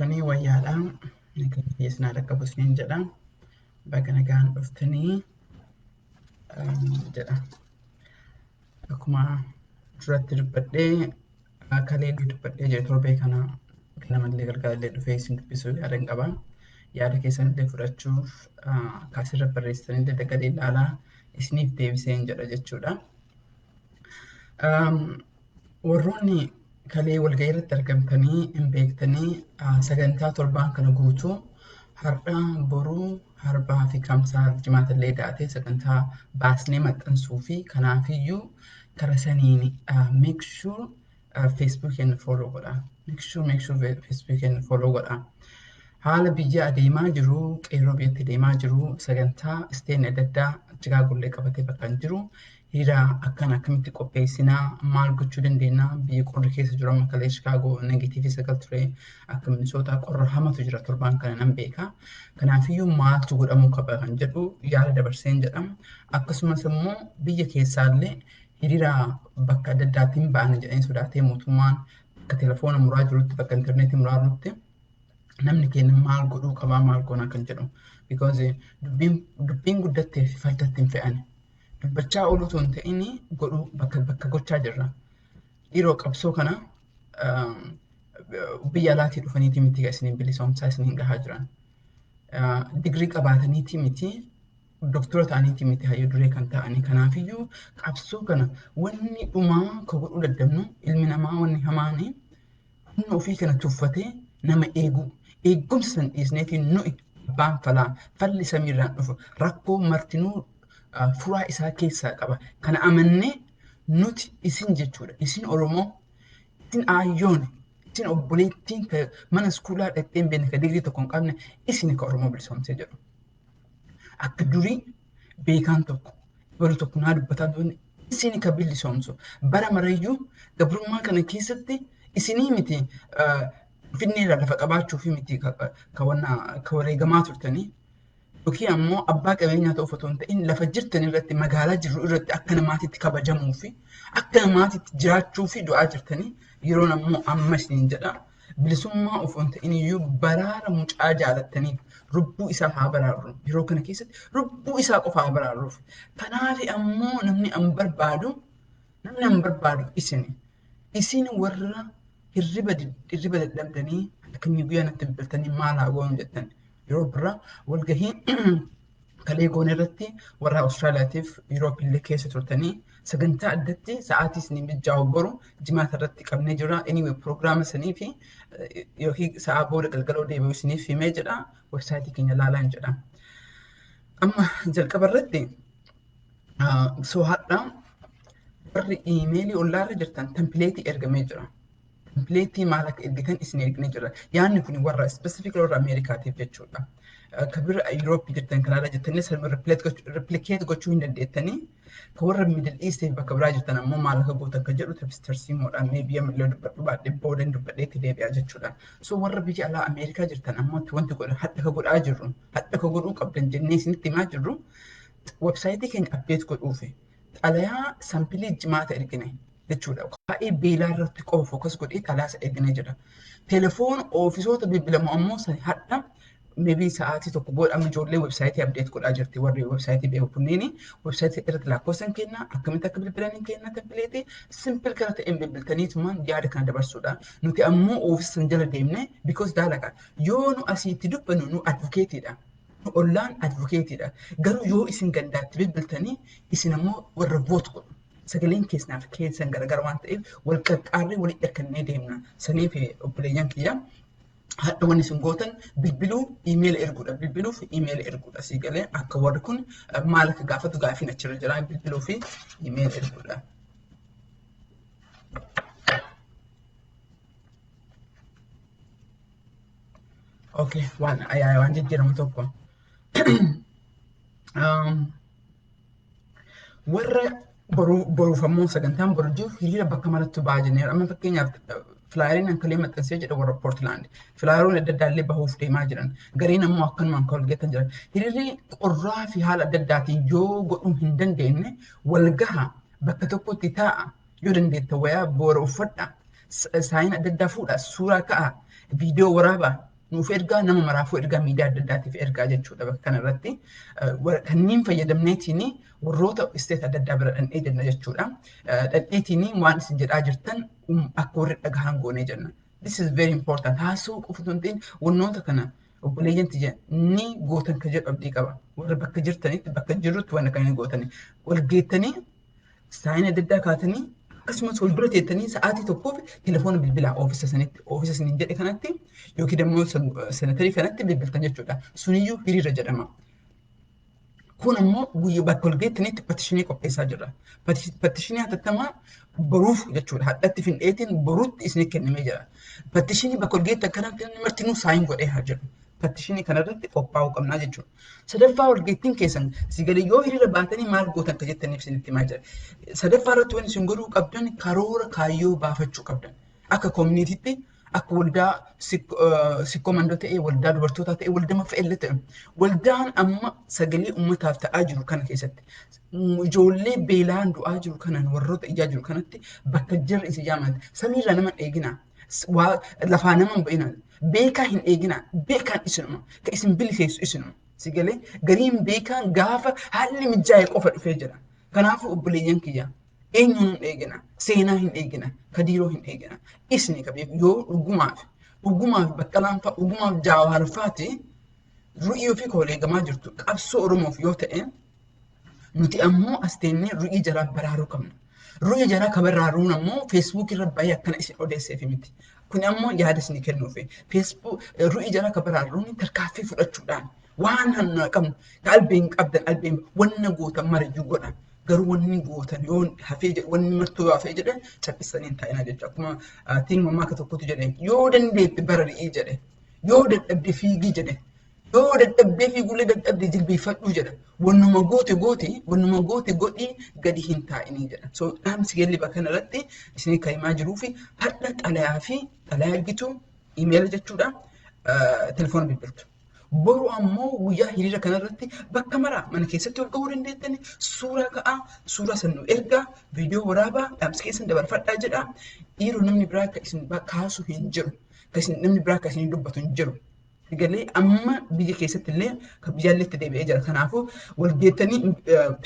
Jirtanii wayyaadha. Nagaan keessan haadha qabu isiniin jedha. Baga nagaan dhuftanii jedha. Akkuma duratti dubbadhee kalee dubbadhee jira torbee kana ganamallee galgalallee dhufee isin dubbisuu yaadan qaba. Yaada keessan illee fudhachuuf kaasirra barreessitanillee dagalee ilaalaa isiniif deebiseen jedha jechuudha. Warroonni kalee walgahii irratti argamtanii hin beektanii sagantaa torbaan kana guutuu har'a boruu harbaa fi kamsaa jimaatallee daatee sagantaa baasnee maxxansuu fi kanaafiyyuu kara saniin make sure Facebook keenya follow godha. Make sure Facebook keenya follow godha. Haala biyya adeemaa jiru, qeerroo biyyatti adeemaa jiru, sagantaa isteen adda addaa Chicaagollee qabatee bakka hin jiru, hiriira akkana akkamitti qopheessinaa, maal gochuu dandeenya, biyya qorri keessa jiru amma kalee Chicaagoo -9 ture, akka Minisootaa qorra hamatu jira torbaan kana nan beeka. Kanaafiyyuu maaltu godhamuu qaba kan jedhu yaada dabarseen jedhama. Akkasumas immoo biyya keessaallee hiriira bakka adda addaatiin ba'an jedhanii sodaatee mootummaan bakka telefoona muraa jirutti, bakka intarneetii muraa jirutti namni keenya maal godhuu qabaa, maal goonaa kan jedhu. Because dubbiin guddattee fi fardatti hin fe'an. Dubbachaa ooluu osoo hin ta'in godhuu bakka bakka gochaa jirra. Dhiiroo qabsoo kana biyya alaatii dhufaniiti miti isiniin bilisoomsaa isiniin gahaa jiran. Digirii qabaataniiti miti, doktora ta'aniiti miti hayyuu duree kan ta'anii. Kanaafiyyuu qabsoo kana wanni dhumaa ka godhuu dadhabnu, ilmi namaa wanni hamaani humna ofii kana tuffatee nama eeguu. Eegumsa san dhiisneetiin nuyi abbaan falaa falli samiirraan dhufu rakkoo martinuu furaa isaa keessaa qaba. Kana amannee nuti isin jechuudha. Isin Oromoo, isin aayyoon, isin obboleettiin mana iskuulaa dhaqxee hin beekne, ka digirii tokko hin qabne, isin ka Oromoo bilisoomsee jedhu. Akka durii beekaan tokko baru tokko naa dubbataa turan isin ka bilisoomsu. Bara marayyuu gabrummaa kana keessatti isinii miti, Finfinnee irraa lafa qabaachuu fi miti ka wanna ka wareegamaa turtanii. Yookiin ammoo abbaa qabeenyaa ta'uuf otoo hin ta'in lafa jirtan irratti, magaalaa jirru irratti akka namaatitti kabajamuu fi akka namaatitti jiraachuu fi du'aa jirtanii. Yeroon ammoo amma isiniin jedha. Bilisummaa of hin ta'in iyyuu baraara mucaa jaalattaniif lubbuu isaa haa baraarru. Yeroo kana keessatti lubbuu isaa qofa haa baraarruuf. Kanaaf ammoo namni an barbaadu isini. Isin warra hirriba dadhabdanii halkanii guyyaa natti bilbiltanii maal haa goonu jettan. Yeroo biraa walgahii kalee goone irratti warra Awustiraaliyaatiif Yuuroop illee keessa turtanii sagantaa addatti sa'aatii isinii mijaa'u boru jimaata irratti qabnee jira. Anyway, proogiraama sanii fi yookiin sa'aa booda galgaloo deebi'u isiniif himee jedha. Websaayitii keenya ilaalaa jedha. Amma jalqaba irratti so har'a warri iimeelii ollaarra jirtan templateii ergamee jira. Templateii maal akka ergitan isin erginee jira. Yaadni kun warra specific warra Ameerikaatiif jechuudha. Ka bira Yuurooppii jirtan, Kanaadaa jirtanis replicate gochuu hin dandeettanii. Ka warra Middle East bakka biraa jirtan ammoo maal akka gootan kan jedhu tarsiimoodhaan mee biyya millee dubbadhu baadhee booda dubbadhee itti deebi'a jechuudha. So warra biyya alaa Ameerikaa jirtan ammoo wanti godha hadha ka godhaa jirru, hadha ka godhuu qabdan jennee isinitti himaa jirru, websaayitii keenya update godhuufi xalayaa sampleii jimaata ergine jechuudha. Waa'ee beelaa irratti qofa focus godhee xalayaa ergine jira. Telefoon oofisoota bilbilamu ammoo hadha maybe sa'aatii tokko booda amma ijoollee websaayitii update godhaa jirti. Warri websaayitii beeku kunniin websaayitii irratti lakkoofsan kenna, akkamitti akka bilbilanii kenna, templateii simple kana ta'een bilbiltaniitumaan yaada kana dabarsuudha. Nuti ammoo oofisa san jala deemne because daalaqa. Yoo nu asiitti dubbannu nu advocateiidha. Ollaan advocateiidha. Garuu yoo isin gandaatti bilbiltanii isin ammoo warra vote godhu. Sagaleen keessanaaf keessan gargar waan ta'eef wal qaqqaarree walitti hirkannee deemna. Saniif obboleeyyan kiyya, hadha wanni isin gootan bilbiluu, iimeela erguudha. Bilbiluu fi iimeela erguudha. Sii galee akka warri kun maal akka gaafatu gaafiin achirra jira. Bilbiluu fi iimeela erguudha. Okay, waan waan jijjiiramu tokko. Warra boruuf ammoo sagantaan boru jiru hiriira bakka maratti ba'aa jenneera. Amma fakkeenyaaf flyeriin ankalee maxxansee jedha warra Poortilaand. Flyeroon adda addaa illee bahuuf deemaa jiran. Gareen ammoo akkanumaan kan wal jiran. Hiriirri qorraa fi haala adda addaatiin yoo godhuu hin dandeenye wal gaha, bakka tokkotti taa'a. Yoo dandeetta wayaa boora uffadha. Sign adda addaa fuudha. Suuraa ka'a. Viidiyoo waraabaa. Nuuf ergaa, nama maraafuu ergaa, miidiyaa adda addaatiif ergaa jechuudha bakka kanarratti. Kanneen fayyadamneetiin warroota state adda addaa bira dhandhee jenna jechuudha. Dhandheetiin waan isin jedhaa jirtan akka warri dhagahan goonee jenna. This is very important. Haasoo qofa osoo hin ta'in wannoota kana obboleeyyan tiyya ni gootan ka jedhu abdii qaba. Warra bakka jirtanitti, bakka jirrutti waan akkana ni gootani. Wal geettanii sign adda addaa kaatanii, akkasumas wal dura teettanii sa'aatii tokkoof telefoona bilbilaa oofisa sanitti, oofisa saniin jedhe kanatti yookiin immoo senatarii kanatti bilbiltan jechuudha. Suniyyuu hiriira jedhama. Kun immoo guyyaa bakka wal geettanitti petition qopheessaa jirra. Petition hatattamaa boruuf jechuudha. Hadhatti findeetiin boruutti isinii kennamee jira. Petition bakka wal geettan kanatti martinuu sign godhee haa jedhu. Petition kanarratti qophaa'uu qabnaa jechuudha. Sadaffaa, walgeettiin keessan si galee yoo hiriira baatanii maal gootan ka jettaniif isinitti himaa jira. Sadaffaa irratti wanti isin godhuu qabdan karoora kaayyoo baafachuu qabdan. Akka communitytti, akka waldaa Sikkoo Mandoo ta'e, waldaa dubartootaa ta'e, waldaa fe'ellee ta'e, waldaan amma sagalee uummataaf ta'aa jiru kana keessatti, ijoollee beelaan du'aa jiru kanaan warroota ijaa jiru kanatti bakka jirri isin yaaman, samiirraa nama hin eegina. Lafaa nama hin ba'ina. Beekaa hin eegina. Beekaan isinuma. Ka isin biliseessu isinuma. Si galee gariin beekaan gaafa haalli mijaa'e qofa dhufee jira. Kanaafuu obboleeyyan kiyya, eenyuun hin eegina? Seenaa hin eegina. Kadiiroo hin eegina. Isni ka beeku yoo dhugumaaf Baqqalaan fa'a, dhugumaaf Jaawaar fa'aati, ru'ii ofii ka wareegamaa jirtu qabsoo Oromoof yoo ta'e, nuti ammoo as teennee ru'ii jaraa baraaruu qabna. Ru'ii jaraa ka baraaruun ammoo Facebook irra bahee akkana isin odeesseef miti. Kun ammoo yaada isin kennuufi. Facebook ru'ii jaraa ka baraaruun tarkaaffii fudhachuudhaan waan hanna qabnu ka albeen qabdan albeen wanna gootan marayyuu godha. Garuu wanni gootan yoo hafee jedhe, wanni martuu yoo hafee jedhe, callisanii hin taa'inaa jechuudha. Akkuma tiin mammaaka tokkotu jedhe, yoo dandeette barari'ii jedhe, yoo dadhabde fiigii jedhe, yoo dadhabdee fiigullee dadhabde jilbeeffadhuu jedha. Wannuma goote goote, wannuma goote godhii, gadi hin taa'inii jedha. So dhaamsi galli bakka kanarratti isinii kaa'imaa jiruu fi hadha xalayaa fi xalayaa ergitu, email jechuudha, telefoona bilbiltu. Boru ammoo guyyaa hiriira kanarratti bakka maraa mana keessatti ol gahuu dandeettani suuraa ka'aa, suuraa san nu ergaa, viidiyoo waraabaa, dhaamsa keessan dabarfadhaa jedha. Dhiiroo namni biraa akka isin kaasu hin jiru. Akka isin namni biraa akka isin dubbatu hin jiru. Galee amma biyya keessatti illee kan biyyaallee itti deebi'ee jira. Kanaafuu wal geettanii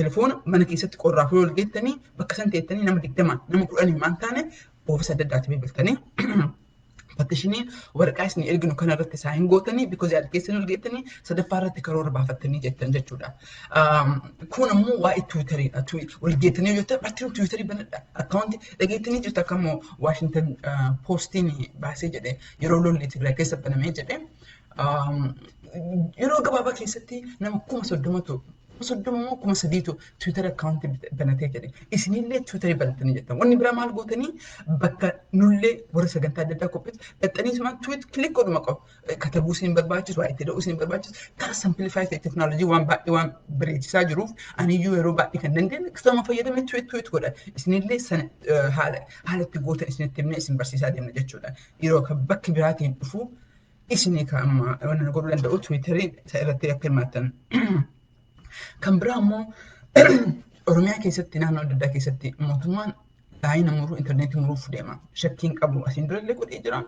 telefoona mana keessatti qorraafuu wal geettanii bakka san teettanii nama 20, nama 10 maan taane oofisa adda addaatti bilbiltanii petition waraqaa isin erginu kana irratti sign gootanii, because yaada keessan ol geettanii, sadaffaa irratti karoora baafattanii jettan jechuudha. Kun ammoo waa'ee Twitteriidha. Wal geettanii hojjetan martinuu Twitter banadha. Account dhageettanii jirtu akka immoo Washington Postiin baasee jedhe, yeroo lolli Tigraay keessa banamee jedhe, yeroo gabaabaa keessatti nama 30,000tu, 30,000 moo 3,000tu Twitter account banatee jedhe. Isinillee Twitter banatanii jettan. Wanni biraa maal gootanii, bakka nullee warra sagantaa adda addaa qopheessu dhaxxanii sumaan tweet click godhuma qabu. Katabuu isin barbaachisu, waa itti da'uu isin barbaachisu. Karaa simplify ta'e teknoolojii waan baay'ee waan bareechisaa jiruuf aniyyuu yeroo baay'ee kan dandeenye akkasuma fayyadamee tweet tweet godha. Isinillee sana haala itti gootan isinitti himnee isin barsiisaa deemna jechuudha. Yeroo kan bakki biraatiin dhufu isinii kan amma waan godhuu danda'u Twitterii isa irratti akka hirmaattan. Kan biraa immoo Oromiyaa keessatti naannoo adda addaa keessatti mootummaan line muruu, intarneetii muruuf deema. Shakkiin qabu asiin dura illee godhee jira.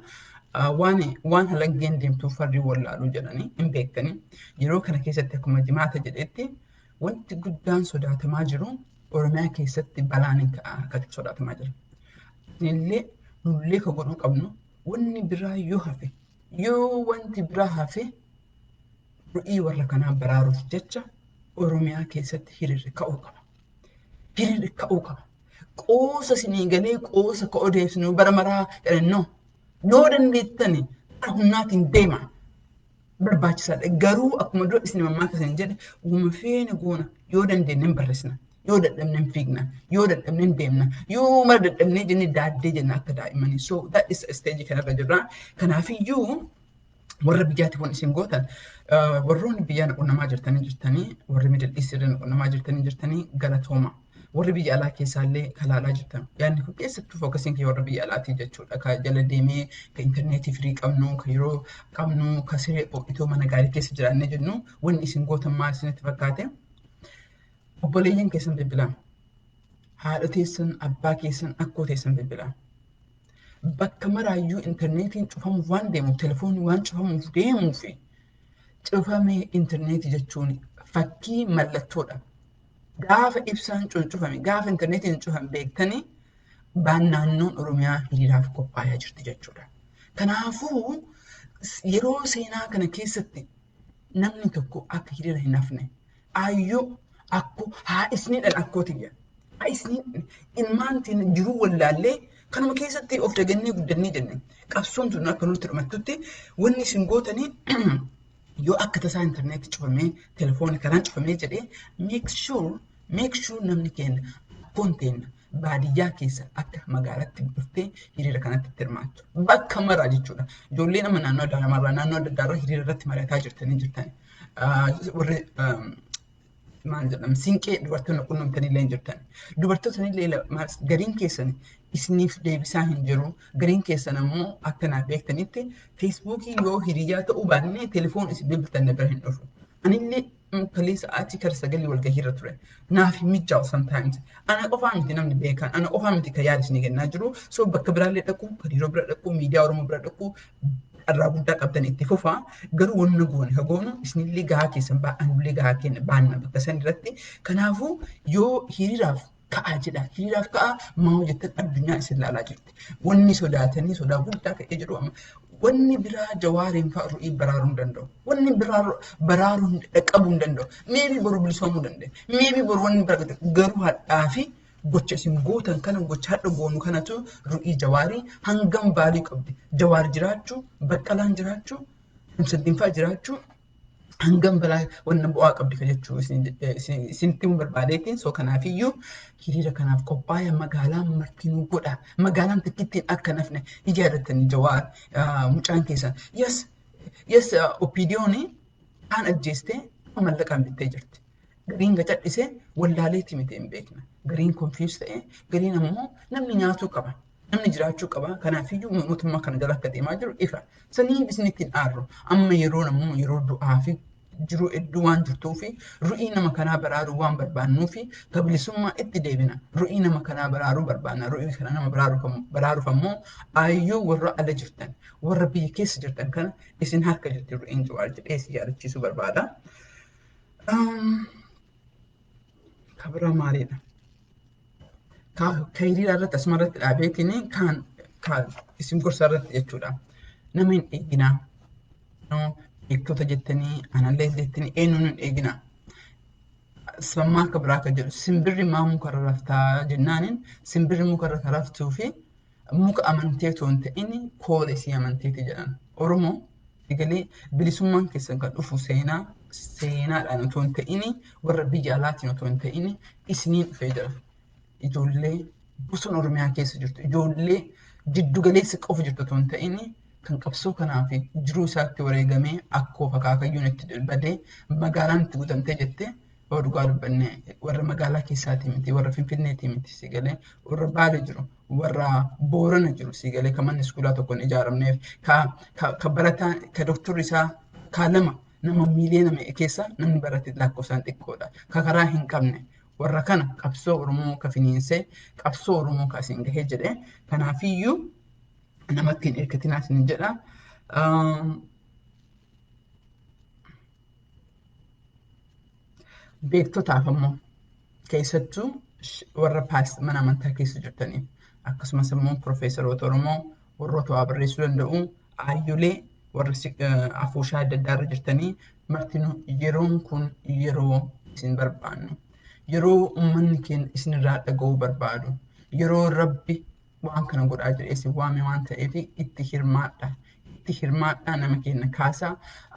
Waan halangeen deemtuuf farri wallaaluu jedhanii hin beektanii. Yeroo kana keessatti akkuma jimaata jedhetti wanti guddaan sodaatamaa jiru Oromiyaa keessatti balaan hin ka'a akka sodaatamaa jira. Illee nullee ka godhuu qabnu wanni biraa yoo hafe, yoo wanti biraa hafe, ru'ii warra kanaa baraaruuf jecha Oromiyaa keessatti hiriirri ka'uu qaba. Hiriirri ka'uu qaba. Qoosa isinii galee qoosa ka odeessinu bara maraa jedhannoo yoo dandeettani karaa humnaatiin deema. Barbaachisaadha. Garuu akkuma dura isin mammaaka isin jedhe, uuma feene goona, yoo dandeenye hin barreessina. Yoo dadhabne hin fiigna. Yoo dadhabne hin deemna. Yoo mara dadhabnee jenne daaddee jenna akka daa'immanii. So that is stage kanarra jirra. Kanaafiyyuu warra biyyaatti waan isin gootan, warroonni biyyaa quunnamaa jirtanii, warri Middle East irra quunnamaa jirtanii, galatooma. Warri biyya alaa keessaallee kalaalaa jirtan. Yaadni kun keessattuu focusiin kee warra biyya alaatii jechuudha. Ka jala deemee, ka intarneetii firii qabnu, ka yeroo qabnu, ka siree itoo mana gaarii keessa jiraannee jennu, wanni isin gootan maal isinitti fakkaate? Obboleeyyan keessan bilbilaa. Haadha teessan, abbaa keessan, akkoo teessan bilbilaa. Bakka maraayyuu intarneetiin cufamuuf waan deemuuf, telefoonni waan cufamuuf deemuuf, cufamee intarneetii jechuun fakkii mallattoodha. Gaafa ibsaan cufame, gaafa intarneetiin cufame beektanii baan naannoon Oromiyaa hiriiraaf qophaa'aa jirti jechuudha. Kanaafuu yeroo seenaa kana keessatti namni tokko akka hiriira hin hafne, aayyoo, akkoo, haa isniidhaan akkoo tiyya. Haa isnii ilmaan tiin jiruu wallaallee kanuma keessatti of dagannee guddannee jenne. Qabsoon tun akka nutti dhumattutti wanni isin gootanii, yoo akka tasaa intarneetii cufamee, telefoonni karaan cufamee jedhee, make sure namni keenya, akkoon teenya baadiyyaa keessa akka magaalatti dhuftee hiriira kanatti itti hirmaattu. Bakka maraa jechuudha. Ijoolleen amma naannoo Adaamaarraa, naannoo adda addaarraa hiriira irratti mari'ataa jirtanii jirtan. Warri maal jedhama, siinqee dubartoonni quunnamtanii illee jirtan. Dubartoota illee gariin keessan isiniif deebisaa hin jiru. Gariin keessan ammoo akka naaf beektanitti Feesbuukii yoo hiriyaa ta'uu baanne telefoon isin bilbiltan bira hin dhufu. Anillee kalee sa'aatii kara 9 walgahiirra ture. Naaf hin mijaa'u sometimes. Ana qofaa miti namni beekan, ana qofaa miti kan yaada isinii kennaa jiru. So bakka biraallee dhaqu, hariiroo bira dhaqu, miidiyaa Oromoo bira dhaqu, carraa guddaa qabdan itti fufaa. Garuu wanna goone ka goonu isinillee gahaa keessan anullee gahaa keenya baanna bakka san irratti. Kanaafuu yoo hiriiraaf ka'aa jedha. Hiriiraaf ka'aa maa jettan, addunyaa isin ilaalaa jirti. Wanni sodaatanii sodaa guddaa ka'ee jedhu amma wanni biraa Jawaariin fa'a ru'ii baraaruu hin danda'u. Wanni biraa baraaruu dhaqqabuu hin danda'u. Maybe boru bilisoomuu danda'a. Maybe boru wanni biraa, garuu hadhaa fi gocha isin gootan kana, gocha hadha goonu kanatu ru'ii Jawaarii hangam baalii qabdi. Jawaar jiraachuu, Baqqalaan jiraachuu, Shamsaddiin fa'a jiraachuu hangam balaa wanna bu'aa qabdi ka jechuu isinitti himuu barbaadeetiin. So kanaafiyyuu hiriira kanaaf qophaa'ee magaalaan martinuu godha. Magaalaan takkittiin akka nafne ijaarratanii Jawaar mucaan keessan. Yes, OPDO'n kaan ajjeestee mallaqaan bittee jirti. Gariin gacadhisee wallaaleetti miti, hin beekna. Gariin confuse ta'ee, gariin ammoo namni nyaatuu qaba. Namni jiraachuu qaba. Kanaafiyyuu mootummaa kana jala akka deemaa jiru ifa. Saniif isinitti hin aarru. Amma yeroo nammoo yeroo du'aa fi jiruu hedduu waan jirtuu fi ru'ii nama kanaa baraaruu waan barbaannuu fi bilisummaa itti deebina. Ru'ii nama kanaa baraaruu barbaanna. Ru'ii kana nama baraaruuf ammoo aayyoo warra ala jirtan, warra biyya keessa jirtan kana isin harka jirti ru'iin Jawaar jedhee si yaadachiisuu barbaada. Kabira maaliidha? Ka hiriira irratti asuma irratti dhaabeetiin kaan isin gorsa irratti jechuudha. Nama hin eeginaa. Beektota jettanii, anallee jettanii, eenyuun hin eeginaa. Sammaa akka biraa akka jedhu, simbirri maa mukarra raftaa jennaaniin, simbirri mukarra kan raftuu fi muka amantee otoo hin ta'in koola isii amanteeti jedhan. Oromoo egalee bilisummaan keessan kan dhufu seenaa seenaadhaan otoo hin ta'in, warra biyya alaatiin otoo hin ta'in, isiniin dhufee jira. Ijoollee bosona Oromiyaa keessa jirtu, ijoollee jiddu galeessa qofa jirtu otoo hin ta'in, kan qabsoo kanaaf jiruu isaatti wareegamee akkoo akaakayyuun itti badee magaalaan itti guutamtee jettee, yoo dhugaa dubbanne warra magaalaa keessaatii miti, warra Finfinneetii miti, si galee, warra Baale jiru, warra Boorana jiru, si galee, kan manni iskuulaa tokko hin ijaaramneef, ka barataa, ka doktorri isaa ka lama, nama miiliyoona keessa namni barate lakkoofsaan xiqqoodha, ka karaa hin qabne, warra kana qabsoo Oromoo ka finiinsee qabsoo Oromoo ka asiin gahee jedhee, kanaafiyyuu namatti hin hirkatinaa isin jedha. Beektotaaf ammoo, keessattuu warra mana amantaa keessa jirtaniif, akkasumas immoo piroofeesaroota Oromoo, warroota waa barreessuu danda'u, aayyolee, warra afooshaa adda addaa irra jirtanii martinuu, yeroon kun yeroo isin barbaannu, yeroo uummanni keenya isinirraa dhaga'uu barbaadu, yeroo Rabbi waan kana godhaa jedhee isin waame waan ta'eef itti hirmaadha. Itti hirmaadhaa, nama keenya kaasaa.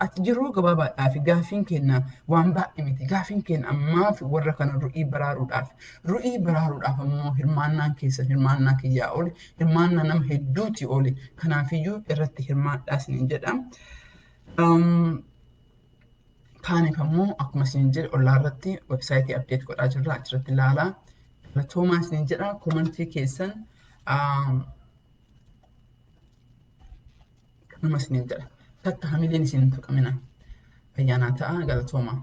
Ati yeroo gabaabaadhaaf gaafiin keenya waan baay'ee miti. Gaafiin keenya ammaaf warra kana ru'ii baraaruudhaaf. Ru'ii baraaruudhaaf ammoo hirmaannaan keessa hirmaannaa kiyyaa oli, hirmaannaa nama hedduuti oli. Kanaafiyyuu irratti hirmaadhaa isiniin jedha. Kaaniif ammoo akkuma isiniin jedhe ollaa irratti website update godhaa jirra, achirratti ilaalaa. Galatoomaa isiniin jedha, comment keessan kanuma isiniin jedha. Takka hamileen isin hin tuqamina. Ayyaanaa ta'a, galatoomaa.